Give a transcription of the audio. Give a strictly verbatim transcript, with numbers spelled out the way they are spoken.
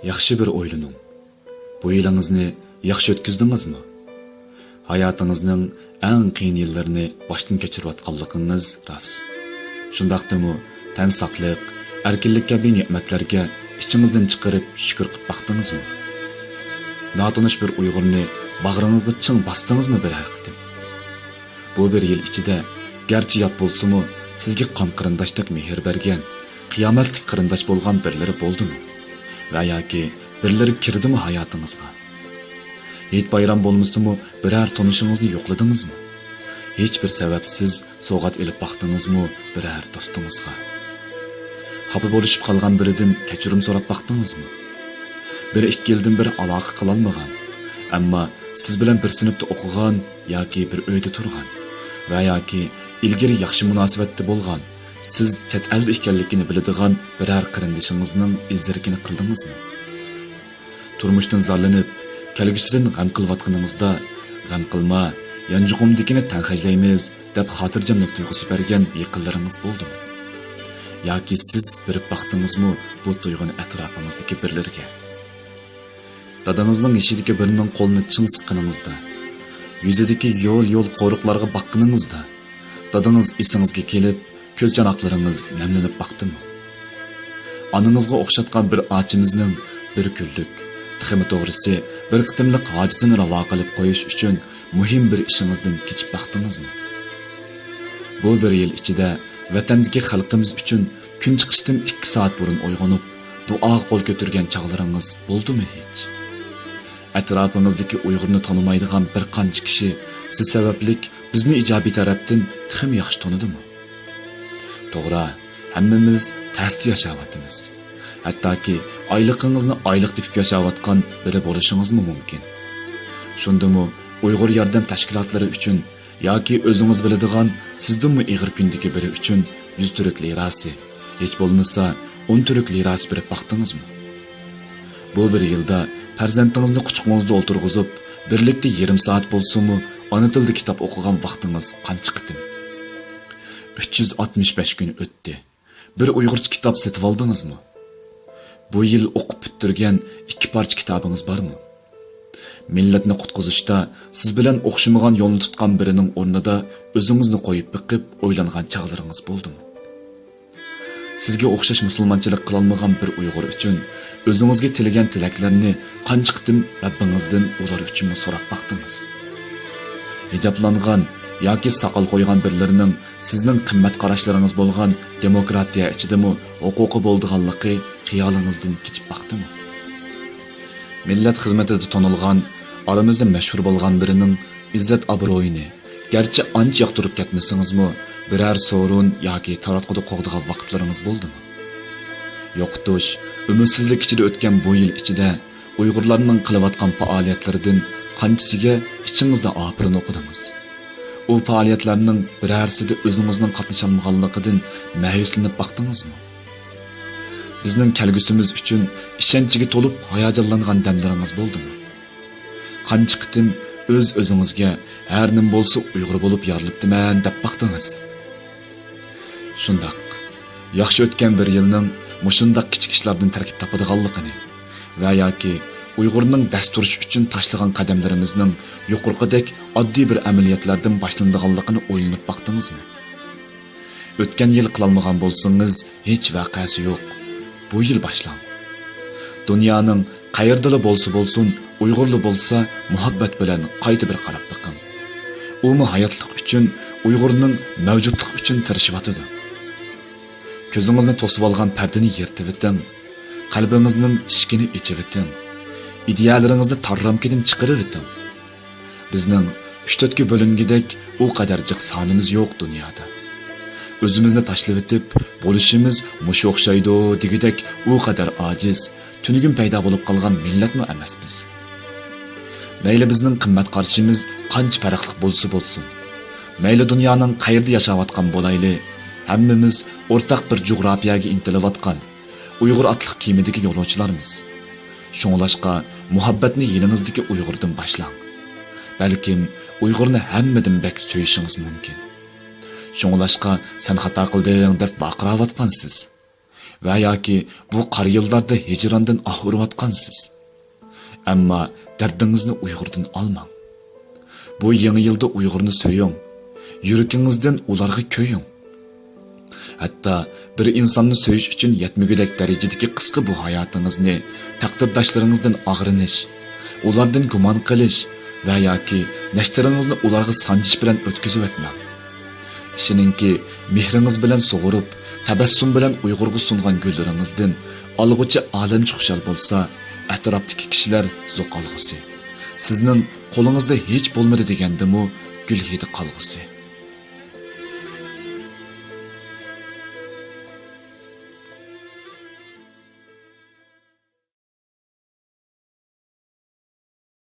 ياخشى بىر ئويلىنىڭ. بۇ يىلىڭىزنى ياخشى ئۆتكۈزدىڭىزمۇ؟ ھاياتىڭىزنىڭ ئەڭ قىيىن يىللىرىنى باشتىن كەچۈرۈۋاتقانلىقىڭىز راست. شۇنداقتىمۇ تەن ساقلىق، ئەركىنلىك كەبى نېمەتلەرگە ئىچىڭىزدىن چىقىرىپ شۈكۈر قىلىپ باقتىڭىزمۇ؟ ناتونۇش بىر ئۇيغۇرنى باغرىڭىزغا چىڭ باستىڭىزمۇ بىرەر قېتىم؟ بۇ بىر يىل ئىچىدە گەرچە يات بولسىمۇ، سىزگە قان قېرىنداشتەك مېھىر بەرگەن، قىيامەتلىك قېرىنداش بولغان بىرلىرى بولدىمۇ؟ ۋە ياكى بىرلىرى كىردىمۇ ھاياتىڭىزغا؟ ھېيت بايرام بولمىسىمۇ، بىرەر تونۇشىڭىزنى يوقلىدىڭىزمۇ؟ ھېچ بىر سەۋەبسىز سوۋغات ئېلىپ باقتىڭىزمۇ بىرەر دوستىڭىزغا؟ خاپا بولۇشۇپ قالغان بىرىدىن كەچۈرۈم سوراپ باقتىڭىزمۇ؟ بىر ئىككى يىلدىن بېرى ئالاقە قىلالمىغان، ئەمما سىز بىلەن بىر سىنىپتا ئوقۇغان ياكى بىر ئۆيدە تۇرغان ۋە ياكى ئىلگىرى ياخشى مۇناسىۋەتتە بولغان، سىز چەت ئەلدە ئىكەنلىكىنى بىلىدىغان بىرەر قېرىندىشىڭىزنىڭ ئىز-دېرىكىنى قىلدىڭىزمۇ؟ تۇرمۇشتىن زارلىنىپ، كەلگۈسىدىن غەم قىلىۋاتقىنىڭىزدا، «غەم قىلما، يانچۇقۇمدىكىنى تەڭ خەجلەيمىز» دەپ خاتىرجەملىك تۇيغۇسى بەرگەن يېقىنلىرىڭىز بولدىمۇ؟ ياكى سىز بېرىپ باقتىڭىزمۇ بۇ تۇيغۇنى ئەتراپىڭىزدىكى بىرلىرىگە؟ دادىڭىزنىڭ يېشىدىكى بىرىنىڭ قولىنى چىڭ سىققىنىڭىزدا، يۈزىدىكى يول-يول قورۇقلارغا باققىنىڭىزدا، دادىڭىز ئېسىڭىزگە كېلىپ، كۆز چاناقلىرىڭىز نەملىنىپ باقتىمۇ؟ ئانىڭىزغا ئوخشاتقان بىر ئاچىمىزنىڭ بىر كۈنلۈك، تېخىمۇ توغرىسى، بىر قېتىملىق ھاجىتىنى راۋا قىلىپ قويۇش ئۈچۈن مۇھىم بىر ئىشىڭىزدىن كېچىپ باقتىڭىزمۇ؟ بۇ بىر يىل ئىچىدە ۋەتەندىكى خەلقىمىز ئۈچۈن كۈن چىقىشتىن ئىككى سائەت بۇرۇن ئويغىنىپ، دۇئاغا قول كۆتۈرگەن چاغلىرىڭىز بولدىمۇ ھېچ؟ ئەتراپىڭىزدىكى ئۇيغۇرنى تونۇمايدىغان بىر قانچە كىشى سىز سەۋەبلىك بىزنى ئىجابىي تەرەپتىن تېخىمۇ ياخشى تونۇدىمۇ؟ توغرا، ھەممىمىز تەستە ياشاۋاتىمىز. ھەتتاكى ئايلىقىڭىزنى ئايلىق تېپىپ ياشاۋاتقان بىرى بولۇشىڭىزمۇ مۇمكىن. شۇندىمۇ ئۇيغۇر ياردەم تەشكىلاتلىرى ئۈچۈن ياكى ئۆزىڭىز بىلىدىغان سىزدىنمۇ ئېغىر كۈندىكى بىرى ئۈچۈن يۈز تۈرك لىراسى، ھېچ بولمىسا ئون تۈرك لىراسى بېرىپ باقتىڭىزمۇ؟ بۇ بىر يىلدا پەرزەنتىڭىزنى قۇچىقىڭىزدا ئولتۇرغۇزۇپ، بىرلىكتە يېرىم سائەت بولسىمۇ ئانا تىلدا كىتاب ئوقۇغان ۋاقتىڭىز قانچە قېتىم؟ ئۈچ يۈز ئاتمىش بەش كۈن ئۆتتى. بىر ئۇيغۇرچە كىتاب سېتىۋالدىڭىزمۇ؟ بۇ يىل ئوقۇپ پۈتتۈرگەن ئىككى پارچە كىتابىڭىز بارمۇ؟ مىللەتنى قۇتقۇزۇشتا سىز بىلەن ئوخشىمىغان يولنى تۇتقان بىرىنىڭ ئورنىدا ئۆزىڭىزنى قويۇپ بېقىپ ئويلانغان چاغلىرىڭىز بولدىمۇ؟ سىزگە ئوخشاش مۇسۇلمانچىلىق قىلالمىغان بىر ئۇيغۇر ئۈچۈن ئۆزىڭىزگە تىلىگەن تىلەكلەرنى قانچە قېتىم رەببىڭىزدىن ئۇلار ئۈچۈنمۇ سوراپ باقتىڭىز؟ ھىجابلانغان ياكى ساقال قويغان بىرلىرىنىڭ سىزنىڭ قىممەت قاراشلىرىڭىز بولغان دېموكراتىيە ئىچىدىمۇ ھوقۇقى بولىدىغانلىقى خىيالىڭىزدىن كېچىپ باقتىمۇ؟ مىللەت خىزمىتىدە تونۇلغان، ئارىمىزدا مەشھۇر بولغان بىرىنىڭ ئىززەت-ئابرۇيىنى گەرچە ئانچە ياقتۇرۇپ كەتمىسىڭىزمۇ، بىرەر سورۇن ياكى تاراتقۇدا قوغدىغان ۋاقىتلىرىڭىز بولدىمۇ؟ يوقىتىش، ئۈمىدسىزلىك ئىچىدە ئۆتكەن بۇ يىل ئىچىدە ئۇيغۇرلارنىڭ قىلىۋاتقان پائالىيەتلىرىدىن قانچىسىگە ئىچىڭىزدە ئاپىرىن ئوقۇدىڭىز؟ ئۇ پائالىيەتلەرنىڭ بىرەرسىدە ئۆزىڭىزنىڭ قاتنىشالمىغانلىقىدىن مەيۈسلىنىپ باقتىڭىزمۇ؟ بىزنىڭ كەلگۈسىمىز ئۈچۈن ئىشەنچىگە تولۇپ ھاياجانلانغان دەملىرىڭىز بولدىمۇ؟ قانچە قېتىم ئۆز-ئۆزىڭىزگە ھەر نېمە بولسا ئۇيغۇر بولۇپ يارىلىپتىمەن دەپ باقتىڭىز؟ شۇنداق، ياخشى ئۆتكەن بىر يىلنىڭ مۇشۇنداق كىچىك ئىشلاردىن تەركىب تاپىدىغانلىقىنى ۋە ياكى ئۇيغۇرنىڭ دەس تۇرۇشى ئۈچۈن تاشلىغان قەدەملىرىمىزنىڭ يۇقىرىقىدەك ئاددىي بىر ئەمەلىيەتلەردىن باشلىنىدىغانلىقىنى ئويلىنىپ باقتىڭىزمۇ؟ ئۆتكەن يىل قىلالمىغان بولسىڭىز، ھېچ ۋەقەسى يوق. بۇ يىل باشلاڭ. دۇنيانىڭ قەيەردىلا بولسا بولسۇن، ئۇيغۇرلا بولسا، مۇھەببەت بىلەن قايتا بىر قاراپ بېقىڭ. ئۇمۇ ھاياتلىق ئۈچۈن، ئۇيغۇرنىڭ مەۋجۇتلۇق ئۈچۈن تىرىشىۋاتىدۇ. كۆزىڭىزنى توسۇۋالغان پەردىنى يىرتىۋېتىڭ. قەلبىڭىزنىڭ ئىشىكىنى ئېچىۋېتىڭ. ئىدىيەلىرىڭىزنى تار رامكىدىن چىقىرىۋېتىڭ. بىزنىڭ ئۈچ-تۆتكە بۆلۈنگۈدەك ئۇ قەدەر جىق سانىمىز يوق دۇنيادا. ئۆزىمىزنى تاشلىۋېتىپ، بولۇشىمىز مۇشۇ ئوخشايدۇ دېگۈدەك ئۇ قەدەر ئاجىز، تۈنۈگۈن پەيدا بولۇپ قالغان مىللەتمۇ ئەمەس بىز. مەيلى بىزنىڭ قىممەت قارىشىمىز قانچە پەرقلىق بولسا بولسۇن، مەيلى دۇنيانىڭ قەيىرىدە ياشاۋاتقان بولايلى، ھەممىمىز ئورتاق بىر جۇغراپىيەگە ئىنتىلىۋاتقان، ئۇيغۇر ئاتلىق كېمىدىكى يولۇچىلارمىز. شۇڭلاشقا مۇھەببەتنى يېنىڭىزدىكى ئۇيغۇردىن باشلاڭ. بەلكىم ئۇيغۇرنى ھەممىدىن بەك سۆيۈشىڭىز مۇمكىن. شۇڭلاشقا «سەن خاتا قىلدىڭ» دەپ ۋارقىراۋاتقانسىز. ۋە ياكى بۇ قارا يىللاردا ھىجراندىن ئاھ ئۇرۇۋاتقانسىز. ئەمما دەردىڭىزنى ئۇيغۇردىن ئالماڭ. بۇ يېڭى يىلدا ئۇيغۇرنى سۆيۈڭ، يۈرىكىڭىزدىن ئۇلارغا كۆيۈڭ. ھەتتا بىر ئىنساننى سۆيۈش ئۈچۈن يەتمىگۈدەك دەرىجىدىكى قىسقا بۇ ھاياتىڭىزنى تەقدىرداشلىرىڭىزدىن ئاغرىنىش، ئۇلاردىن گۇمان قىلىش ۋە ياكى نەشتىرىڭىزنى ئۇلارغا سانجىش بىلەن ئۆتكۈزۈۋەتمەڭ. ئىشىنىڭكى، مېھرىڭىز بىلەن سۇغۇرۇپ، تەبەسسۇم بىلەن ئۇيغۇرغا سۇنغان گۈللىرىڭىزدىن ئالغۇچى ئالەمچە خۇشال بولسا، ئەتراپتىكى كىشىلەر زوق ئالغۇسى، سىزنىڭ قولىڭىزدا ھېچ بولمىدى دېگەندىمۇ گۈل ھىدى قالغۇسى.